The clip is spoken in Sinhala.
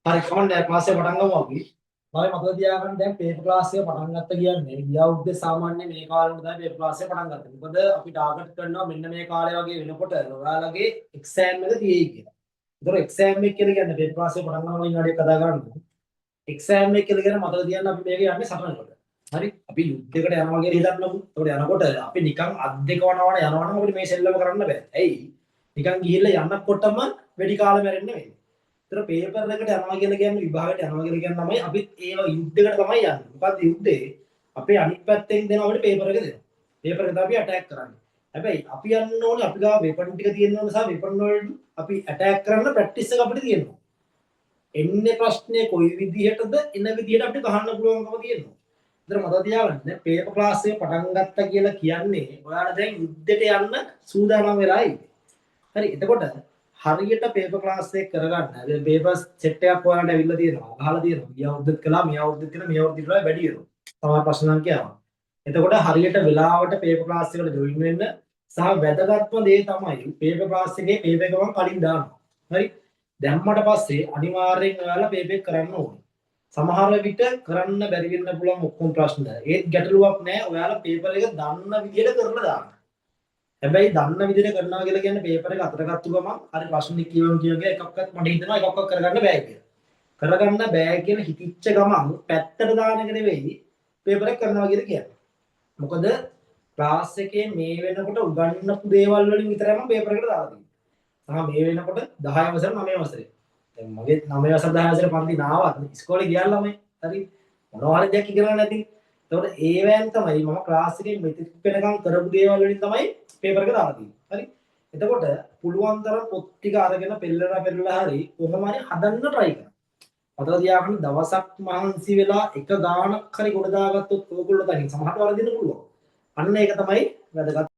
හරි, කමක් නෑ, ක්ලාස් එක පටන් ගමු අපි. මම මතක තියාගන්න, දැන් පේපර් ක්ලාස් එක පටන් ගත්ත කියන්නේ ගිය අවුරුද්දේ සාමාන්‍ය මේ කාලෙම තමයි පේපර් ක්ලාස් එක පටන් ගත්තේ. මොකද අපි ටාගට් කරනවා මෙන්න මේ කාලේ වගේ වෙනකොට ඔයාලගේ එක්සෑම් එක තියෙයි කියලා. ඒතර එක්සෑම් එක කියලා කියන්නේ පේපර් ක්ලාස් එක පටන් ගන්න වලින් වැඩි කතා කරන්නේ. එක්සෑම් එක කියලා කියන්නේ මතක තියන්න අපි මේක යන්නේ සටනකට. හරි, අපි යුද්ධයකට යනවා කියලා හිතන්නකෝ. ඒතකොට යනකොට අපි නිකන් අත් දෙක වනවන යනවා නම් අපිට මේ සෙල්ලම කරන්න බෑ. ඇයි? නිකන් ගිහිල්ලා යනකොටම වෙඩි කාලේ මැරෙන්න වෙන්නේ. ඒතර පේපර් එකට යනවා කියලා කියන්නේ, විභාගයට යනවා කියලා කියන්නේ තමයි අපිත් ඒ යුද්ධයකට තමයි යන්නේ. මොකද්ද යුද්ධේ? අපේ අනිත් පැත්තෙන් දෙනවා අපිට පේපර් එක දෙනවා. පේපර් එක තමයි අපි ඇටැක් කරන්නේ. හැබැයි අපි යන්න ඕනේ අපි ගාව වෙපන් ටික තියෙන්න ඕන සහ වෙපන් වලට අපි ඇටැක් කරන්න ප්‍රැක්ටිස් එක අපිට තියෙනවා. එන්නේ ප්‍රශ්නේ කොයි විදිහටද, එන විදිහට අපිට ගහන්න පුළුවන්කම තියෙනවා. ඒතර මතක තියාගන්න, පේපර් ක්ලාස් එක පටන් ගත්තා කියලා කියන්නේ ඔයාලා දැන් යුද්ධයට යන්න සූදානම් වෙලා ඉන්නේ. හරි, එතකොට හරියට පේපර් ක්ලාස් එක කරගන්න. දැන් පේපර් සෙට් එකක් ඔයාලට ඇවිල්ලා තියෙනවා. ගහලා තියෙනවා. ගිය අවුරුද්දත් කළා, මේ අවුරුද්දත් කළා, මේ අවුරුද්දට වඩා වැඩි වෙනවා. සමහර ප්‍රශ්න සංඛ්‍යාව. එතකොට හරියට වෙලාවට පේපර් ක්ලාස් එකට ජොයින් වෙන්න සහ වැදගත්ම දේ තමයි පේපර් ක්ලාස් එකේ පේපර් එක මම කලින් දානවා. හරි. දැම්මට පස්සේ අනිවාර්යෙන් ඔයාලා පේපර් එක කරන්න ඕනේ. සමහර විට කරන්න බැරි වෙන්න පුළුවන් ඔක්කොම ප්‍රශ්න. ඒත් ගැටලුවක් නෑ. ඔයාලා පේපර් එක දන්න විදියට කරලා දාන්න. හැබැයි දන්න විදිහට කරනවා කියලා කියන්නේ පේපර් එක අතට ගත්තු ගමන් හරි ප්‍රශ්න කියවන කියවන එකක්වත් මට හිතෙනවා එකක්වත් කරගන්න බෑ කියලා. කරගන්න බෑ කියලා හිතිච්ච ගමන් පැත්තට දාන එක නෙවෙයි පේපර් එක කරනවා කියලා කියන්නේ. මොකද ක්ලාස් එකේ මේ වෙනකොට උගන්වපු දේවල් වලින් විතරයි මම පේපර් එකට දාලා තියෙන්නේ. සහ මේ වෙනකොට 10 වසර 9 වසරේ. දැන් මගේ 9 වසර 10 වසරේ පන්ති නාවත් ඉස්කෝලේ ගියා ළමයි. හරි. මොනවා හරි දෙයක් ඉගෙන ගන්න නැති. එතකොට ඒවැන් තමයි මම ක්ලාස් එකේ මෙතෙක් වෙනකන් කරපු දේවල් වලින් තමයි පේපර් එක දාලා තියෙන්නේ. හරි. එතකොට පුළුවන් තරම් පොත් ටික අරගෙන පෙරලලා පෙරලලා හරි කොහොම හරි හදන්න try කරන්න. මතක තියාගන්න, දවසක් මහන්සි වෙලා එක ගානක් හරි ගොඩ දාගත්තොත් ඕගොල්ලෝ තනින් සමහරට වරදින්න පුළුවන්. අන්න ඒක තමයි වැදගත්.